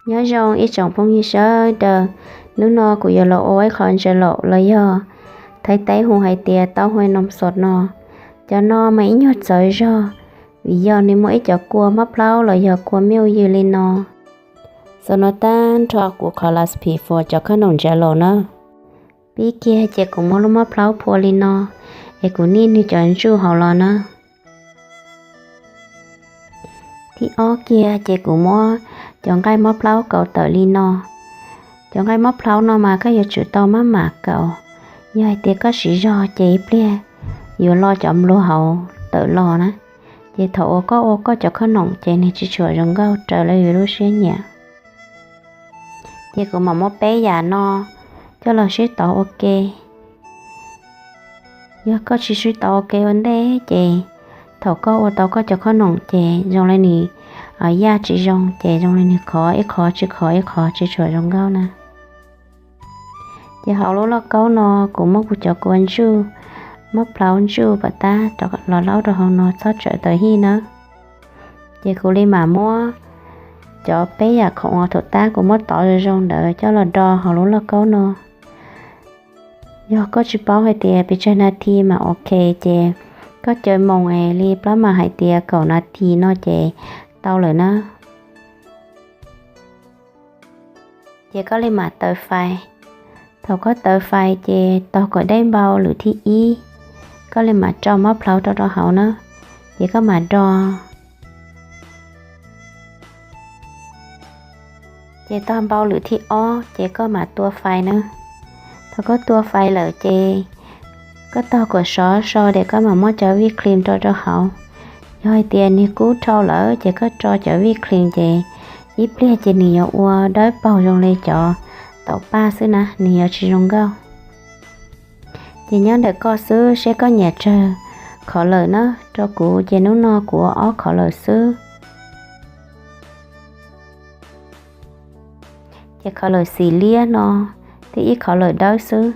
Nyob zoo ib tsoom phooj ywg sawv daws, hnub no kuv yuav los ua ib qho ntsaws laum los yog Thaib teb hu hais tias tau hua noom xos no. Cov no mas ib nyuag txawv zog, vim yog nws muaj ib cov kua mob plhaub los yog kua miuj ywg li no. Xos no tag nrho kuv qhov las phim fuas cov khob noom ntsaws laum na. Pib kiag ces kuv muab lub mob plhaub phua li no, es kuv nij nws cov ntsuj hauv los na. Thib ob kiag ces kuv muab cov nqaij mob plhaub kaus tawm li no. Cov nqaij mob plhaub no mas koj yuav tsum tau maj mam kaus, yog hais tias koj siv zog ces ib pliag yuav lo cov npluag hauv tawm los na. Ces thaum uas koj ua koj cov khob noom ces nws tsis tshua zoo nkauj raws li yus lub siab nyiam. Ces kuv mam muab peb yam no coj los sib tov ua ke. Yog koj tsis sib tov ua ke ua ntej ces thaum koj ua tau koj cov khob noom ces zoo li nws yaj tsis zoo, ces zoo li nws khov ib qho tsis khov ib qho tsis tshua zoo nkauj na. Ces hauv lub lauj kaub no kuv muab kuv cov kua ntsuj, mob plhaub ntsuj pam tab los laub rau hauv no txhob tsawm tawm hij nawb. Ces kuv li mam muab cov peb yam khoom uas thaum tab kuv muab tov zoo zoo ntawd coj los do hauv lub lauj kaub no. Yog koj tsis paub hais tias pes tsawg nas this mas ok, ces koj caw moos es li plab mas hais tias kaum nas this no ces tau lawm na. Ces koj li mam taws fais. Thaum koj taws fais ces tos kom dej npau lwm thib ib, koj li mam tso mob plhaub rau rau hauv na. Ces koj mam do. Ces tog npau lwm thib ob ces koj mam tua fais na. Thaum koj tua fais lawm ces koj tog kom sov so ces koj mam muab cov vij khlis rau rau hauv. Yog hais tias nws kub dhau lawm ces koj tso cov vij khlis ces ib pliag ces nws yuav ua dawb paug zoo li cov taum paj xwb na, nws yuav tsis zoo nkauj. Ces nyob ntawm koj xwb seb koj nyiam tsawg khov lawm na, rau kuv ces hnub no kuv ua ob khov lawm xwb. Ces khov lawm xim liab no thiab ib khov lawm dawb xwb.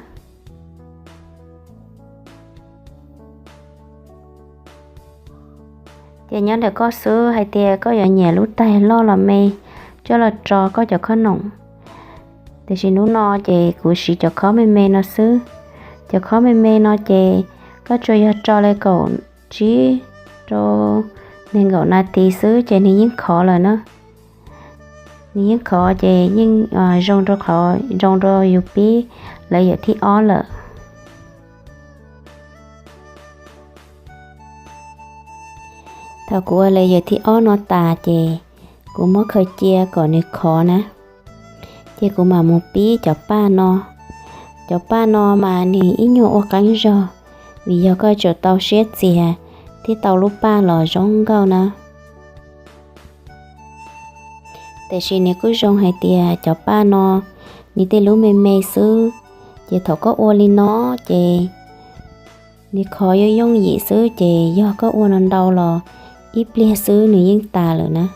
Ces nyob ntawm koj xwb hais tias koj yuav nyiam lub tais loj los me coj los tso koj cov khob noom. Tiam sis hnub no ces kuv siv cov khob me me no xwb. Cov khob me me no ces koj tsuas yog tso li kaum tsib rau nees nkaum nas this xwb ces nws yeej khov lawm na. Nws yeej khov ces yeej zoo rau qhov zoo rau yus pib lawv yawm thib ob lawm. Thaum kuv ua lawv yawm thib ob no tas ces kuv muab khaws cia kom nws khov na. Ces kuv mam mus pib cov paj no. Cov paj no mas nws ib nyuag ua qeeb zog, vim yog koj tsum tau siab txias thiab tau lub paj los zoo nkauj na. Tiam sis nws kuj zoo hais tias cov paj no nws tej lub me me xwb, ces thaum koj ua li no ces nws khov yooj yooj yim xwb, ces yog koj ua no ntau los ib pliag xwb nws yeej tas lawm na.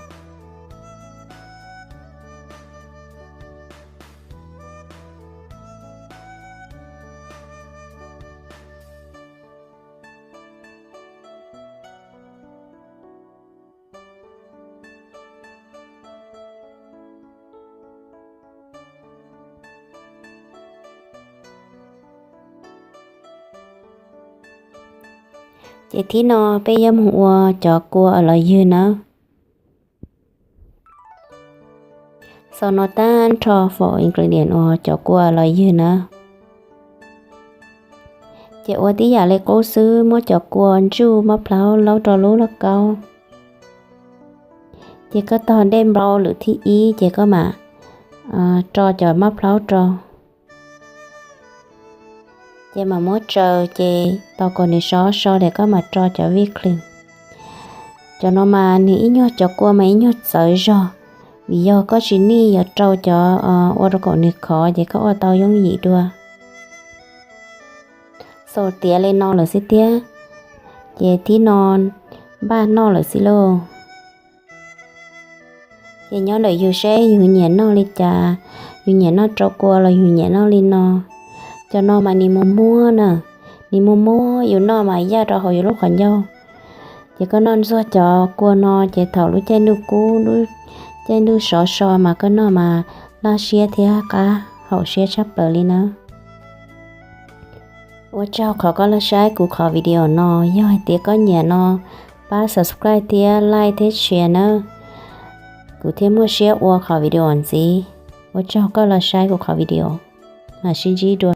Ces thib no peb yuav mus ua cov kua los ywg nawb. Xaus no tag nrho four ingredient uas cov kua los ywg nawb. Ces ua tib yam li qub xwb, muab cov kua ntsuj mob plhaub laub rau lub lauj kaub. Ces koj tog dej npau lwm thib ib ces koj mam tso cov mob plhaub rau. Ces mam muab tsaws ces tos kom nws sov so ces koj mam tso cov vij khlis. Cov no mas nws ib nyuag cov kua mas ib nyuag txawv zog, vim yog koj tsis nij yuav rau cov ua rau kom nws khov ces koj ua tau yooj yim dua. Xaus tiav li no lawm xwb thiab, ces thib no npaj noj lawm xwb lauj. Ces nyob ntawm yus seb yus nyiam noj li cas, yus nyiam noj rau kua los yus nyiam noj li no. Cov no mas nws mus muab na, nws mus muab yus noj mas yaj rau hauv yus lub qhov ncauj. Ces koj noj ntxuag cov kua no ces thaum lub caij ntuj kub lub Caij ntuj sov so mas koj noj mas laj siab thiab qab haum siab tshaj plaws li nawb. Ua tsaug qhov koj los saib kuv qhov video no. Yog hais tias koj nyiam no, pab subscribe thiab like thiab share nawb, kuv thiaj muaj siab ua qhov video ntxiv. Ua tsaug koj los saib kuv qhov video. Mam sib ntsib dua.